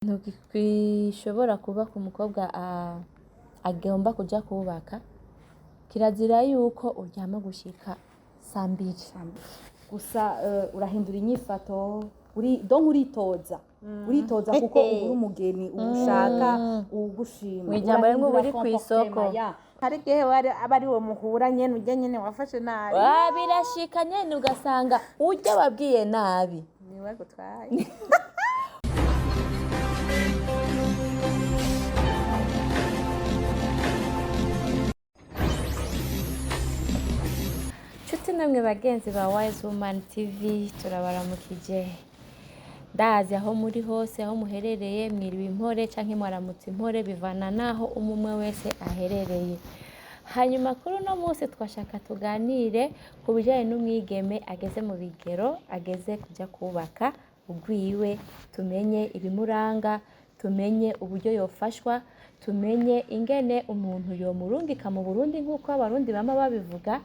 Ikintu gishobora kuba ku mukobwa agomba kuja kubaka, kirazira yuko uryama gushika 2:00. Gusa urahindura inyifato, uri donc uritoza, uritoza kuko uba uri umugeni, ushaka ugushima. Mw'ijambo rimwe uba uri Urahindura kw'isoko. comportement ya. Hari igihe aba ari uwo muhura nyene, urya nyene wafashe nabi. Wa, birashika nyene ugasanga urya wabwiye nabi. Niwe agutwaye. Nshuti namwe bagenzi ba Wise Woman TV, turabaramukije. Ndazi aho muri hose, aho muherereye, mwiriwe impore canke mwaramutse impore, bivana naho umwe wese aherereye. Hanyuma kuri uno munsi twashaka tuganire ku bijanye n'umwigeme ageze mu bigero, ageze kuja kubaka urwiwe, tumenye ibimuranga, tumenye uburyo yofashwa, tumenye ingene umuntu yomurungika mu Burundi nk'uko Abarundi bama babivuga,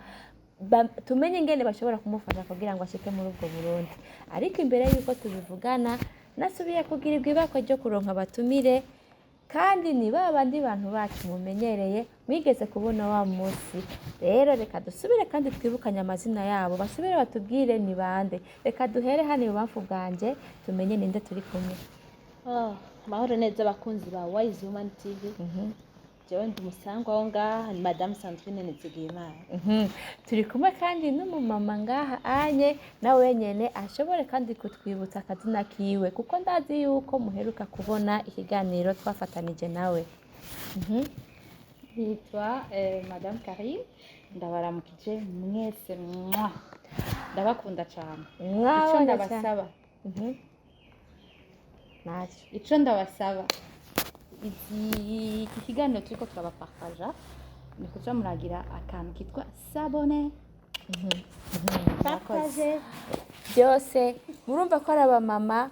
tumenye ingene bashobora kumufasha kugira ngo ashike muri ubwo Burundi. Ariko imbere yuko tubivugana, nasubiye kugirirwa ibakwe ryo kuronka abatumire, kandi ni ba bandi bantu bacu mumenyereye, mwigeze kubona wa munsi. Rero reka dusubire kandi twibukanye amazina yabo, basubire batubwire ni bande. Reka duhere hano ibubamfu bwanje, tumenye ninde turi kumwe. Oh, amahoro neza abakunzi ba Wise Woman TV. Jewe ndi umusangwa wo ngaha, ni Madame Sandrine Nizigiyimana. Turi kumwe kandi n'umumama ngaha anye, nawe wenyene ashobore kandi kutwibutsa akazina kiwe, kuko ndazi yuko muheruka kubona ikiganiro twafatanije nawe. Nitwa Madame Karine, ndabaramukije mwese, mwa ndabakunda cyane. Ico Mwabonye cyane. ndabasaba, Ntacyo. ico ndabasaba, iki kiganiro turiko turabapartaja ni kuja muragira akantu kitwa s'abonner. Partage. Byose murumva ko ari abamama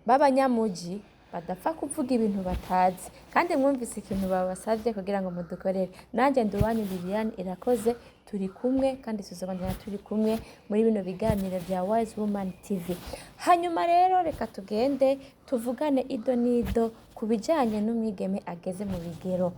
b'abanyamuji badapfa kuvuga ibintu batazi, kandi mwumvise ikintu babasabye kugira ngo mudukorere. Nanjye ndi uwanyu Liliane Irakoze, turi kumwe kandi tuzobandanya turi kumwe muri bino biganiro bya Wise Woman TV. Hanyuma rero reka tugende tuvugane ido n'ido ku bijyanye n'umwigeme ageze mu bigero.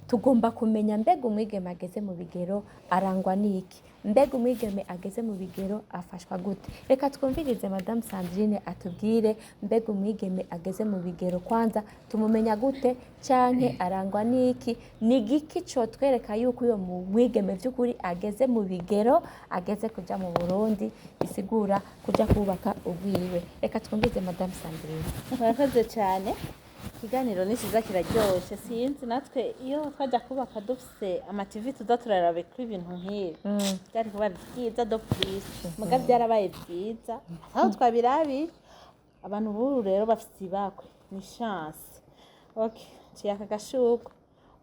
Tugomba kumenya mbega umwigeme ageze mu bigero arangwa n'iki, mbega umwigeme ageze mu bigero afashwa gute. Reka twumvirize Madame Sandrine atubwire mbega umwigeme ageze mu bigero kwanza tumumenya gute, canke arangwa n'iki, ni igiki cotwereka yuko uyo mwigeme vy'ukuri ageze mu bigero, ageze kuja mu Burundi, bisigura kuja kubaka urwiwe. Reka twumvirize Madame Sandrine. Murakoze cyane. Ikiganiro ni cyiza, kiraryoshe. Sinzi natwe iyo twajya kubaka dufise ama TV tuza turarabika ibintu nk'ibi, byari kuba byiza do plus, muga byarabaye byiza aho twabirabi. Abantu b'ubu rero bafise ibakwe, ni chance. Okay, ciye aka gashurwe.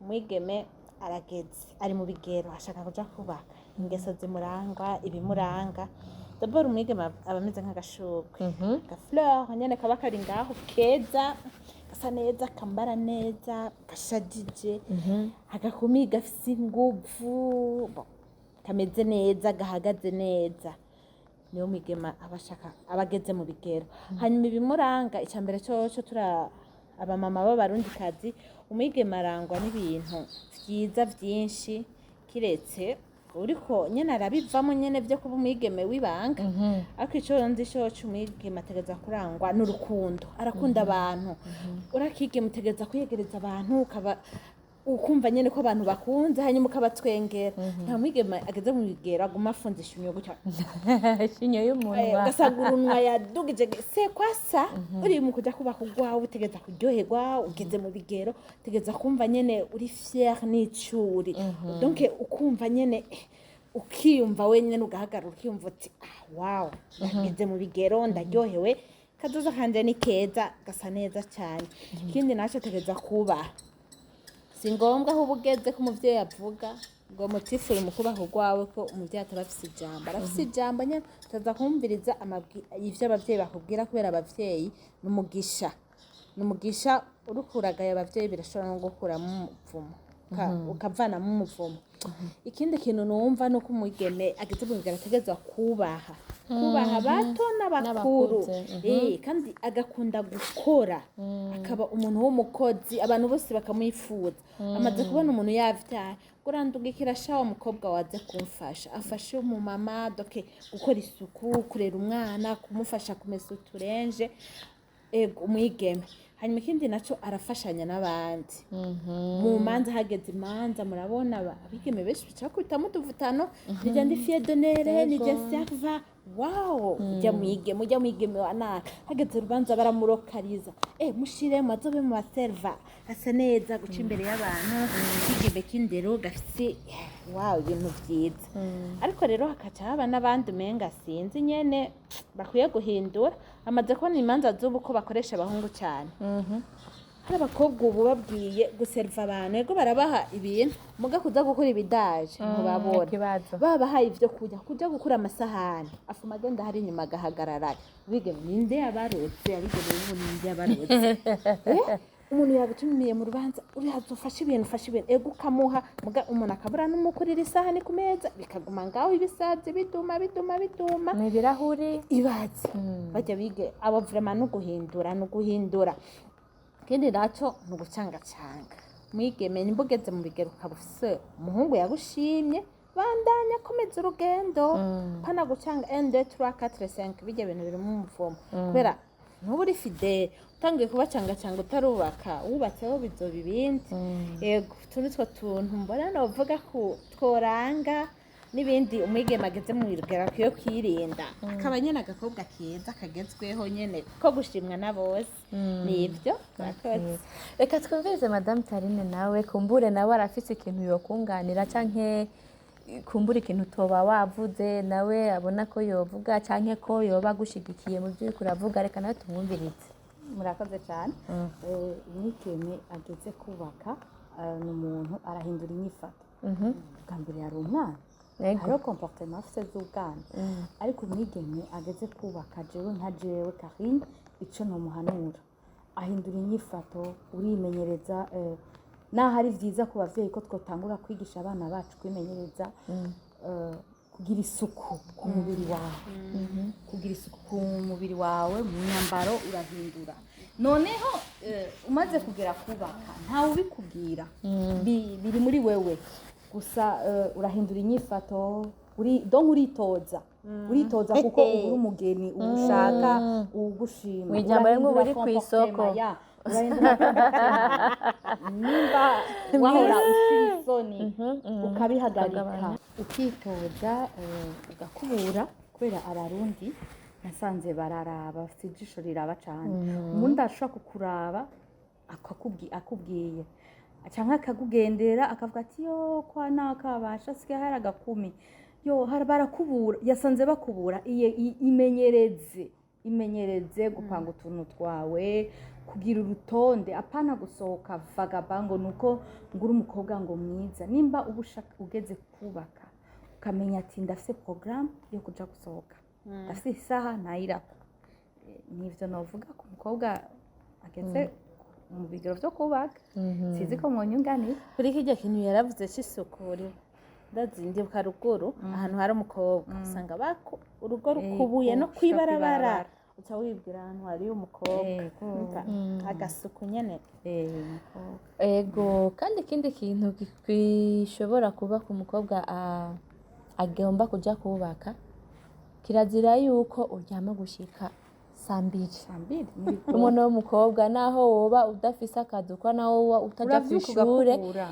Umwigeme arageze, ari mu bigero, ashaka kuja kubaka, ingeso zimurangwa, ibimuranga. D'abord umwigeme aba ameze nk'agashurwe, gafleur nyene kaba kari ngaho keza, gasa neza, kambara neza, gashajije, agakumi gafise inguvu, bon, kameze neza, gahagaze neza. Niyo mwigema aba ashaka, aba ageze mu bigero. Hanyuma ibimuranga, icya mbere coco, tura abamama b'Abarundikazi, umwigeme arangwa n'ibintu vyiza vyinshi, kiretse uriko nyene arabivamo nyene vyo kuba umwigeme w'ibanga. Ariko ico nzi coco, umwigeme ategereza kurangwa n'urukundo, arakunda abantu. Urakigeme utegereza kwiyegereza abantu, ukaba ukumva nyene ko abantu bakunze, hanyuma ukabatwengera. Nta mwigeme ageze mu bigero aguma afunze ishinyo gutya. Ishinyo y'umunwa. Ugasanga urunwa yadugije se kwasa. Uri mu kuja kubaka urwawe, utegereza kuryoherwa. Ugeze mu bigero, utegereza kumva nyene uri fier n'icuri. Donc ukumva nyene, ukiyumva wenyene, ugahagarara ukiyumva uti: "Ah, wow, ndageze mu bigero, ndaryohewe, kazoza kanje ni keza, gasa neza cyane." Ikindi naco, ategereza kubaha. Si ngombwa aho uba ugeze ko umuvyeyi avuga ngo mutifure mu kubaha urwawe, ko umuvyeyi ataba afise ijambo. Arafise ijambo nyene, tuza kumviriza ivyo abavyeyi bakubwira, kubera abavyeyi ni umugisha, ni umugisha. Uriko uragaya abavyeyi, birashobora no gukuramo umuvumo, ukavanamo umuvumo. Ikindi kintu numva ni uko umwigeme ageze mu bigero ategerezwa kubaha. Kubaha abato n'abakuru. N'abakuze, Kandi agakunda gukora, akaba umuntu w'umukozi, abantu bose bakamwifuza. Amaze kubona umuntu yavyaye, ngo urandugikira sha wa mukobwa waze kumfasha, afashe umumama doke gukora isuku, kurera umwana, kumufasha kumesa uturenje. Ego, umwigeme. Hanyuma ikindi naco, arafashanya n'abandi mu manza. Hageze imanza, murabona abigeme benshi bicara kubitamo utuvutano: "Nijya ndi fille d'honneur, nijya serva." Wow, ujya mwigeme, ujya mwigeme wa naka, hageze urubanza baramurokariza: "Mushiremo, azobe mu baserva, asa neza guca imbere y'abantu." Ikigeme k'indero gafise, wow, ibintu vyiza. Ariko rero hakaca haba n'abandi umenga sinzi nyene bakwiye guhindura. Amaze kubona imanza z'ubu ko bakoresha abahungu cyane. Hari abakobwa ubu babwiye guseriva abantu, yego barabaha ibintu, muga kuza gukora ibidaje ntibabona. Ikibazo. Babahaye ibyo kurya, kuja gukura amasahani, afuma agenda hari inyuma agahagarara. Abigeme ninde yabarotse? Abigeme ubu ninde yabarotse? Umuntu yagutumiye mu rubanza, urihaza ufashe ibintu, ufashe ibintu, ego ukamuha, muga umuntu akabura n'umukurira isahani ku meza, bikaguma ngaho ibisazi biduma biduma biduma. Ni ibirahuri. Ibaze bajya bige abo, vraiment no guhindura, no guhindura. Ikindi naco ni ugucangacanga. Mwigeme, nimba ugeze mu bigero ukaba ufise umuhungu yagushimye, bandanya, komeza urugendo, pana gucanga 1 2 3 4 5. Bijya bintu birimo umuvumo, kubera ntuba uri fidèle. Utangiye kubacangacanga utarubaka, wubatseho bizoba ibindi. Yego, utu nitwo tuntu mbona novuga ko tworanga n'ibindi umwigeme ageze mu rugero akwiye kwirinda, akaba nyene agakobwa keza kagezweho nyene ko gushimwa na bose. Nibyo, murakoze. Reka twumvirize Madamu Tarine, nawe kumbure nawe arafise ikintu yokunganira, canke kumbura ikintu utoba wavuze nawe abona ko yovuga, canke ko yoba agushigikiye mu byo uriko uravuga. Reka nawe tumwumvirize. Murakoze cyane. Umwigeme ageze kubaka, ni umuntu arahindura inyifato. Bwa mbere yari umwana, hariho comportement afise z'ubwana. Ariko umwigeme ageze kubaka, jewe nka jewe Karine, ico nomuhanura, ahindura inyifato, urimenyereza. Naho ari vyiza ku bavyeyi ko twotangura kwigisha abana bacu kwimenyereza, kugira isuku ku mubiri wawe, kugira isuku ku mubiri wawe, mu myambaro urahindura. Noneho umaze kugera kubaka, ntawe ubikubwira, biri muri wewe gusa. Urahindura inyifato, uri donc uritoza, uritoza kuko uba uri umugeni, uba ushaka uwugushima. Mw'ijambo rimwe uba uri Urahindura kw'isoko. comportement, ya, urahindura comportement. Nimba wahora ushira isoni, ukabihagarika, ukitoza, ugakubura, kubera Abarundi nasanze bararaba, bafite ijisho riraba cane. Umuntu ashobora kukuraba akubwiye canke akakugendera, akavuga ati: "Yo, kwa nakabasha asigaye hari agakumi, yo barakubura, yasanze bakubura." Imenyereze, imenyereze gupanga utuntu twawe, kugira urutonde, apana gusohoka vagaba ngo nuko ngura umukobwa ngo mwiza. Nimba uba ugeze kubaka, ukamenya ati: "Ndafise programme yo kuja gusohoka, ndafise isaha ntayirako." Nivyo novuga ku mukobwa ageze mu bigero vyo kubaka. Sinzi ko mwonyunganira. Kuri kirya kintu yaravuze c'isuku, ndazi ndibuka ruguru ahantu hari umukobwa, usanga urugo rukubuye no gushika kwibarabara, kw'ibarabara. Uca wibwira ahantu hari umukobwa. Yego. Umva, agasuku nyene. Umukobwa. Ego, kandi ikindi kintu gishobora kuba ku mukobwa agomba kuja kubaka, kirazira yuko uryama gushika 2:00. 2:00. Umuntu w'umukobwa, naho woba udafise akazi ukora, naho woba utaja Uravyuka kw'ishure, ugakubura.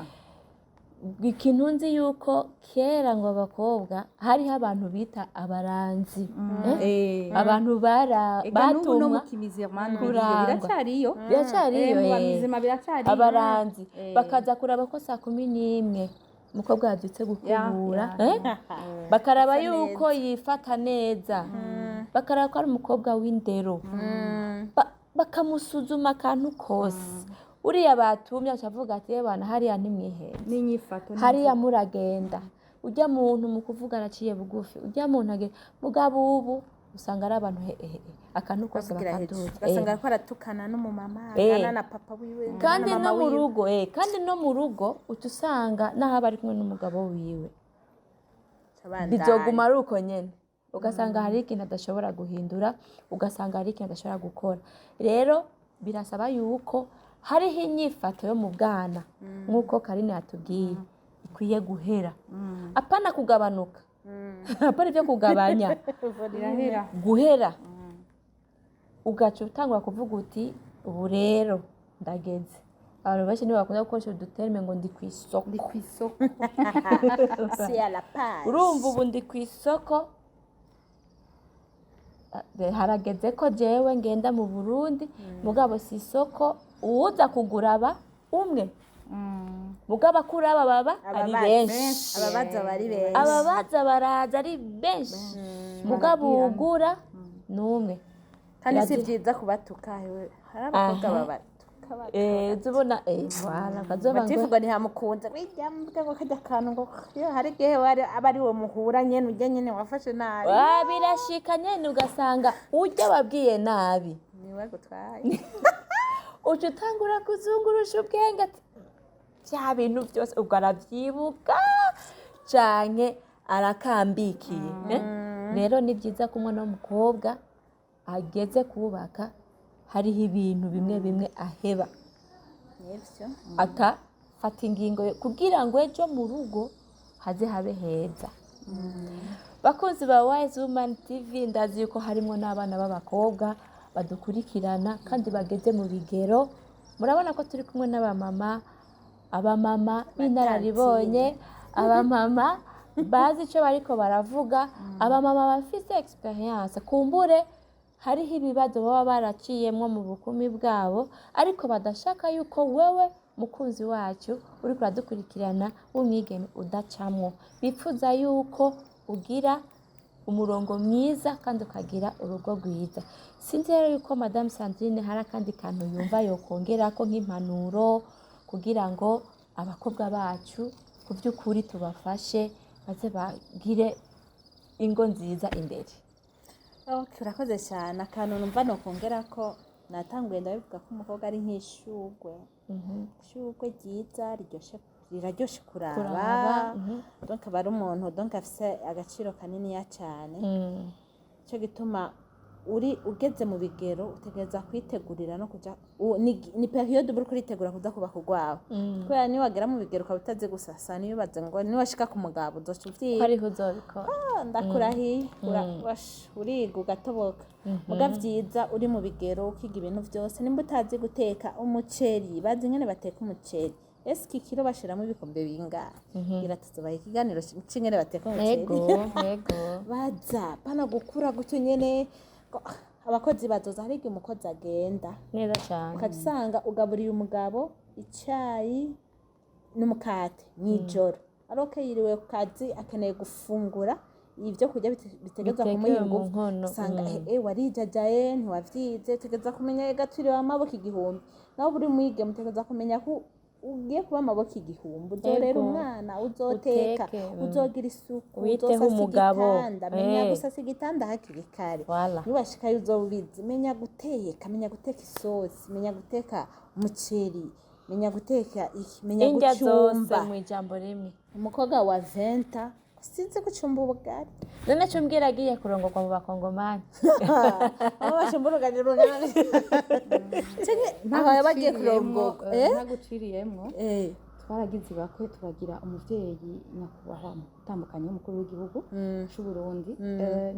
Ikintu nzi yuko kera ngo abakobwa hariho abantu bita abaranzi, eh? Abantu bara Ega n'ubu no mu batumwa kimizirmani kurangwa. Biracariyo. Biracariyo. Mu bamizima biracariyo. Abaranzi bakaza kuraba ko 11:00 umukobwa yabyutse gukubura, eh? Bakaraba yuko yifata neza, bakaraba ko ari umukobwa w'indero, bakamusuzuma akantu kose. Uriya batumye aca avuga ati: "Bana, hariya ntimwihenze." N'inyifato. Hariya muragenda, ujya muntu mu kuvuga araciye bugufi, ujya muntu agenda. Mugabo ubu usanga ari abantu he akantu kose bavugira hejuru, bakaduza. Ugasanga ariko aratukana n'umumama, agana na papa wiwe, agana Kandi na no mama mu wiwe. rugo, kandi no mu rugo uca usanga n'aho aba ari kumwe n'umugabo wiwe, Abandanya. bizoguma ari uko nyene. Ugasanga hari ikintu adashobora guhindura, ugasanga hari ikintu adashobora gukora. Rero birasaba yuko hariho inyifato yo mu bwana, nk'uko Karine yatubwiye, ikwiye guhera, apana kugabanuka, apana ibyo kugabanya. Irahera. Guhera, ugaca utangura kuvuga uti: "Ubu rero ndageze." Abantu benshi nibo bakunda gukoresha uduterme ngo "ndi ku isoko". Ndi ku isoko. Si à la page. Urumva, ubu ndi ku isoko. Harageze ko jewe ngenda mu Burundi, mugabo si isoko, uwuza kugura aba umwe, mugabo akuraba baba ari benshi. Ababaza bari benshi. Ababaza baraza ari benshi, mugabo uwugura ni umwe. Kandi si byiza kubatuka hewe, hari abakobwa babatuka. Uza ubona, voilà, ukazoba ngo Bativuga ntihamukunze wirya mbwa ngo kajya akantu ngo Iyo hari igihe aba ari we muhura nyene, ujya nyene wafashe nabi. Wa, birashika nyene ugasanga ujya wabwiye nabi niwe gutwaye. Uca utangura kuzungurusha ubwenge ati bya bintu byose ubwo arabyibuka canke arakambikiye, eh? Rero ni byiza ko umwana w'umukobwa ageze kubaka hariho ibintu bimwe bimwe aheba, Nivyo. akafata ingingo kugira ngo ejo mu rugo haze habe heza. Bakunzi ba Wise Woman TV, ndazi yuko harimo n'abana b'abakobwa badukurikirana kandi bageze mu bigero. Murabona ko turi kumwe n'abamama, abamama b'inararibonye, abamama bazi icyo bariko baravuga, abamama bafise experience. Kumbure hariho ibibazo baba baraciyemwo mu bukumi bwabo, ariko badashaka yuko wewe mukunzi wacu uriko uradukurikirana w'umwigeme udacamwo. Bipfuza yuko ugira umurongo mwiza kandi ukagira urugo rwiza. Sinzi rero yuko Madame Sandrine hari akandi kantu yumva yokongerako nk'impanuro kugira ngo abakobwa bacu ku by'ukuri tubafashe baze bagire ingo nziza imbere. Okay, urakoze cyane. Akantu numva nokongera ko natanguye ndabivuga ko umukobwa ari nk'ishurwe, ishurwe ryiza riryoshe, riraryoshe kuraba. Kuraba. Donc aba ari umuntu, donc afise agaciro kaniniya cyane. Cyo gituma uri ugeze mu bigero utegereza kwitegurira no kuja ni période uba uriko uritegura kuza kubaka urwawe, kubera niyo wagera mu bigero ukaba utazi gusasa, niyo ubaze ngo niwashika ku mugabo uzoca Ko uvyiga. Ariho uzobikora. Ah, ndakurahiye. Uriga ugatoboka. Muga vyiza uri mu bigero ukiga ibintu vyose. Nimba utazi guteka umuceri, bazi ingene bateka umuceri, eske ikiro bashiramo ibikombe bingahe? Ngira tuzobaha ikiganiro c'ingene bateka umuceri. Ego ego. Baza pana gukura gutyo nyene ngo, ah, abakozi bazoza. Hari igihe umukozi agenda, Neza cyane. ukaca usanga ugaburiye umugabo icyayi n'umukate mw'ijoro, aroke yiriwe ku kazi, akeneye gufungura ibyo kurya bitegerezwa Bitekewe kumuha mu ingufu. nkono. Usanga warijajaye, ntiwavyize. Utegereza kumenya ega turiwe amaboko igihumbi. Nawe uri mwige, mutegereza kumenya ko ugiye kuba amaboko igihumbi. Uzorera umwana, uzoteka, Uteke. uzogira isuku, Witeho uzosasa umugabo. igitanda. Menya gusasa igitanda hakiri kare. Voilà. Niwashikayo uzoba ubizi. Menya guteka, menya guteka isosi, menya guteka umuceri, menya guteka iki, menya Indya zose. Gucumba. Mu ijambo rimwe, Umukobwa wa 20 sinzi gucumba ubugari. None cyo mbwira, agiye kurongorwa mu Bakongomani. Aho bacumba ubugari rungana canke aho bagiye kurongorwa. Ntaguciriyemwo, twaragize ibakwe, turagira umuvyeyi nyakubahwa utandukanye w'umukuru w'igihugu c'u Burundi.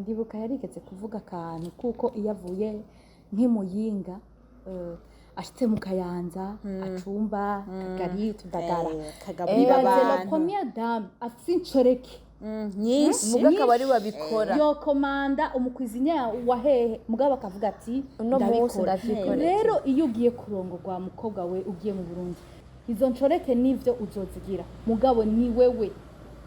Ndibuka yarigeze kuvuga akantu kuko iyo avuye nk'imuyinga, ashitse mu Kayanza, acumba kagari tudagara. Kagaburira Ibaze la abantu. première dame afise incoreke Nyinshi. Muga akaba ari babikora. Yokomanda umucuisinier wa hehe, mugabo akavuga ati Uno munsi ndabikora. ndavyikorera. Rero iyo ugiye kurongorwa, mukobwa we, ugiye mu Burundi, izo ncoreke nivyo uzozigira, mugabo ni wewe,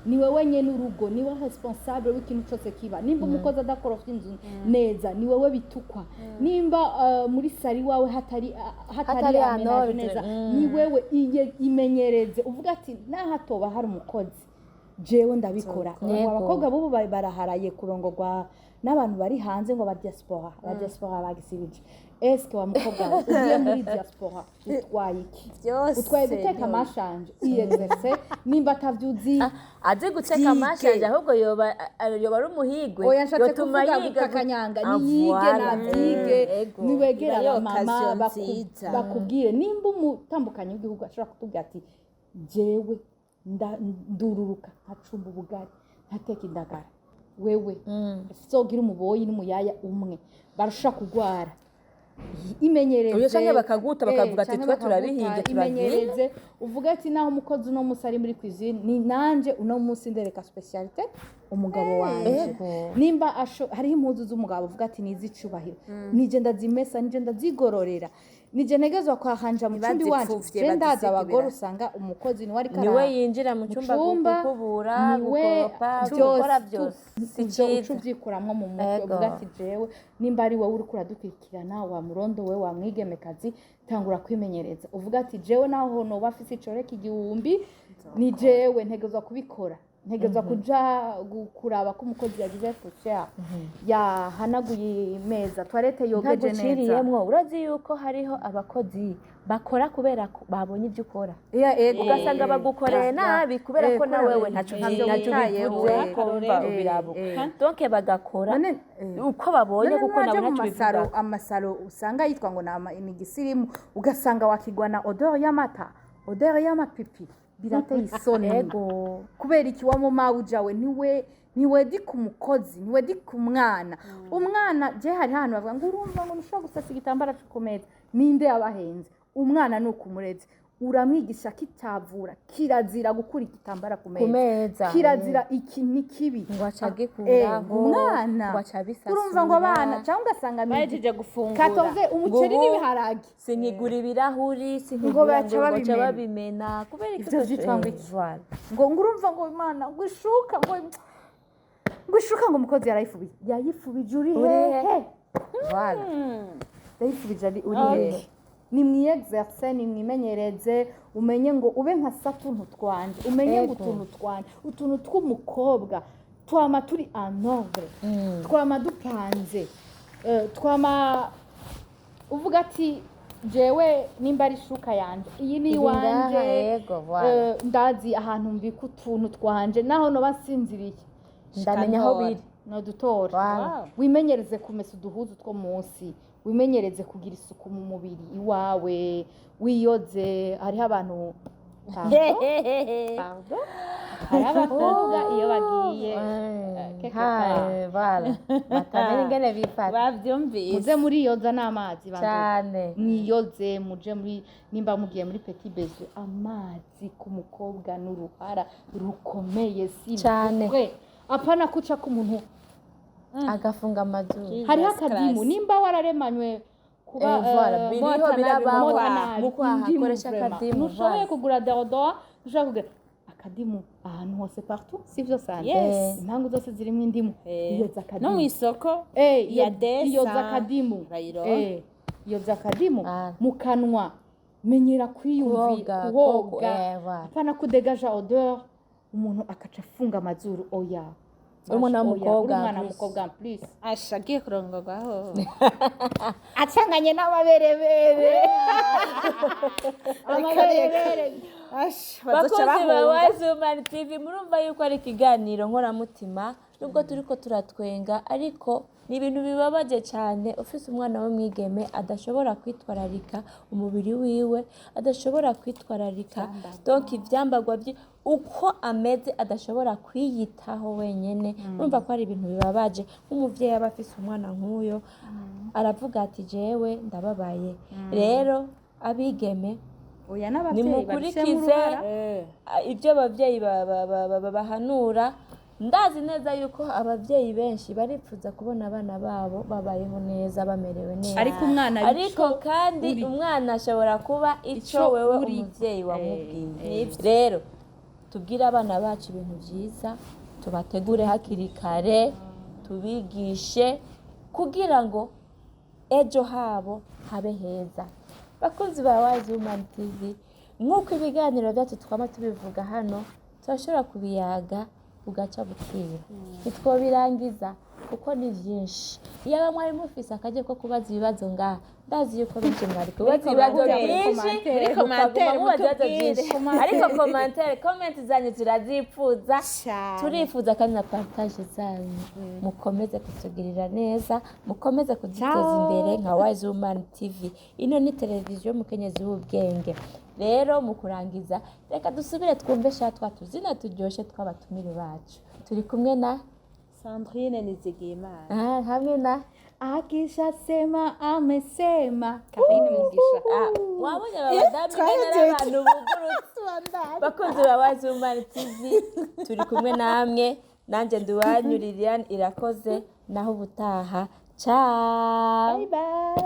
ni wewe nyene urugo, ni wewe responsable w'ikintu cose kiba. Nimba umukozi adakorofya inzu neza, ni wewe bitukwa. Nimba muri salon iwawe hatari hatari Hatari aménagé en ordre, neza, ni wewe. Iye imenyereze uvuga ati nahatoba hari umukozi, jewe ndabikora. Ubu abakobwa bubu baraharaye kurongorwa n'abantu bari hanze, ngo aba diaspora, aba diaspora bagisibije. Eske wa mukobwa we ugiye muri diaspora utwaye iki? Byose. Utwaye guteka amashanje, iyexerce nimba atavyuzi. Azi guteka amashanje, ahubwo yoba yoba ari umuhigwe. Oya, nshatse yotuma kuvuga yiga gutakanyanga. Ah, Niyige. voilà. Navyige. Ego. Niwegera Iba ari abamama occasion nziza. bakubwire nimba umutambukanyi w'igihugu ashobora kutubwira ati: "Jewe ndururuka nkacumba ubugari, nkateka indagara." Wewe uzogira umuboyi n'umuyaya umwe barusha kugwara, imenyereze. Oya, canke bakaguta, bakavuga ati, Canke "Twe bakaguta, turabihinge, turagiye." Imenyereze, uvuge ati: "Naho umukozi uno munsi ari muri cuisine, ni nanje uno munsi ndereka spécialité umugabo wanje." Nimba hariho impuzu z'umugabo, uvuga ati: "Ni iz'icubahiro, nije ndazimesa, nije ndazigororera, nije ntegezwa kwahanja mu cumba iwanje." Ntibazipfuvye, Je ndazi bazisiga abagore ibirara. usanga umukozi niwe ariko Niwe yinjira mu cyumba cyumba, gukubura, niwe gukoropa, byose, gukora byose. Si ivyo uca cyiza. uvyikuramwo mu mutwe. Uvuga ati: "Jewe nimba ari wowe uriko uradukurikirana, wa murondo we, wa mwigemekazi, tangura kwimenyereza." Uvuga ati: "Jewe naho noba afise icoreka 1000, ni jewe ntegezwa kubikora, ntegezwa kuja kuraba ko umukozi yagize poussière, yahanaguye imeza, toilette yogeje neza." Ntaguciriyemwo, urazi yuko hariho abakozi bakora kubera ko babonye ibyo ukora, Iya, ego. ugasanga bagukoreye nabi kubera ko na wewe ntacyo ntacyo ntacyo witayeho. ubivuze ko wumva ubirabuka. Donc bagakora None, uko babonye, None kuko ntiwaja nawe mu ntacyo masaro, ubivuga. amasaro usanga yitwa ngo ni igisirimu, ugasanga wakigwa na odeur y'amata, odeur y'amapipi, birateye isoni. Kubera iki? Wa mumawuja we niwe di ku mukozi, niwe di ku mwana. Umwana je hari ahantu bavuga ngo urumva ngo ntushobora gusasa igitambara cyo ku meza. Ninde yabahenze? Umwana ni ukumureze, uramwigisha kitavura kirazira gukura igitambara ku Ku meza, meza. kirazira, iki ni kibi. Ngo aca agikuraho, Umwana ngo aca abisasura. urumva ngo abana cyangwa ugasanga Bahejeje gufungura. katoze umuceri Ngo ubu n'ibiharage, sinkigura ibirahuri, Ngo sinkigura baca ngo baca babimena. babimena kubera iki? Ivyo vyitwa ngo iki? Voilà. Ngo urumva ngo Imana ngo ishuka, ngo ishuka, ngo umukozi yarayifubije. Yayifubije uri Uri hehe? hehe? Voilà. Yayifubije ari uri hehe? Nimwiyexerce, nimwimenyereze, umenye ngo ube nka satuntu twanje, umenye ngo utuntu twanje, utuntu tw'umukobwa twama turi en ordre, twama dupanze, twama uvuga ati: "Jewe nimba ari ishuka yanje, iyi ni Iri ngaha, iwanje." Yego, voilà. Ndazi ahantu mbika utuntu twanje, naho noba nsinziriye Ndamenya aho biri. Nodutora. Voilà. Wimenyereze kumesa uduhuzu two munsi, wimenyereze kugira isuku mu mubiri iwawe, wiyoze. Hariho abantu, pardon, pardon, hariho abakobwa iyo bagiye quelque part, Voilà, batamenya ingene bifata. Bavyumvise. Muze muriyoza n'amazi bantu. Cyane. Mwiyoze, muje muri, nimba mugiye muri petit besoin, amazi ku mukobwa n'uruhara rukomeye si Cane. bukwe. Apana kuca ku muntu Agafunga amazuru. Hariho akadimu nimba wararemanywe kuba Voilà, biriho, mota nabi, birabaho. mota nabi, Mu kwaha, indimu koresha vraiment. akadimu, Ntushoboye voilà. kugura deodorant, ntushobora kugura akadimu ahantu hose, partout, sivyo sante? Yes. Impangu zose zirimo indimu. Iyoza No akadimu. mu isoko ya desa Iyoza akadimu. urayironka. Iyoza akadimu. Ah. Mu kanwa, menyera kwiyumvira Kuwoga, kuwoga. Voilà. Apana kudegaja odeur, umuntu akaca afunga amazuru, oya. Uri umwana Oya, w'umukobwa uri umwana en plus. w'umukobwa en plus. Asha agiye kurongorwaho. Acanganye n'amaberebere. Amaberebere. Asha bazoca Bakunzi ba bahunga. Wise Woman TV, murumva yuko ari ikiganiro nkoramutima, nubwo turiko turatwenga, ariko ni ibintu bibabaje cyane ufise umwana w'umwigeme adashobora kwitwararika umubiri wiwe, adashobora kwitwararika donc ivyambagwa bye, uko ameze, adashobora kwiyitaho wenyene. Urumva ko ari ibintu bibabaje. Nk'umuvyeyi aba afise umwana nk'uyo, aravuga ati: "Jewe ndababaye." Rero abigeme, Oya, n'abavyeyi babishiremo nimukurikize uruhara. Ibyo ababyeyi babahanura. Ndazi neza yuko ababyeyi benshi baripfuza kubona abana babo babayeho neza, bamerewe neza. Ariko umwana ari Ariko kandi umwana ashobora kuba ico Ico wewe uri. umuvyeyi wamubwiye. Rero tubwire abana bacu ibintu byiza, tubategure hakiri kare, tubigishe kugira ngo ejo habo habe heza. Bakunzi ba Wise Woman TV, nk'uko ibiganiro byacu twama tubivuga hano, turashobora kubiyaga bugaca bukira, ntitwobirangiza. Kuko ni vyinshi. Iyaba mwari mufise akaryo ko kubaza ibibazo ngaha, ndazi yuko benshi mwari kubaza ibibazo byinshi, Muri mukaguma commentaire mubaza ibibazo mutubwire. byinshi. Ariko commentaire, comment zanyu turazipfuza. Cyane. Turifuza kandi na partage zanyu. Mukomeze kutugirira neza, mukomeze kuduteza imbere nka Wise Woman TV. Ino ni televiziyo mukenyezi w'ubwenge. Rero mu kurangiza, reka dusubire twumve sha twa tuzina turyoshe tw'abatumire bacu. Turi kumwe na Sandrine Nizigiyimana. Ah, hamwe na Akishasema amesema. Karine Mugisha. Ah, wabonye aba badamu ingene ari abantu bugurutse. Bakunzi ba Wise Woman TV, turi kumwe namwe. Nanjye ndi uwanyu Liliane Irakoze. Naho ubutaha, ciao. Bye bye.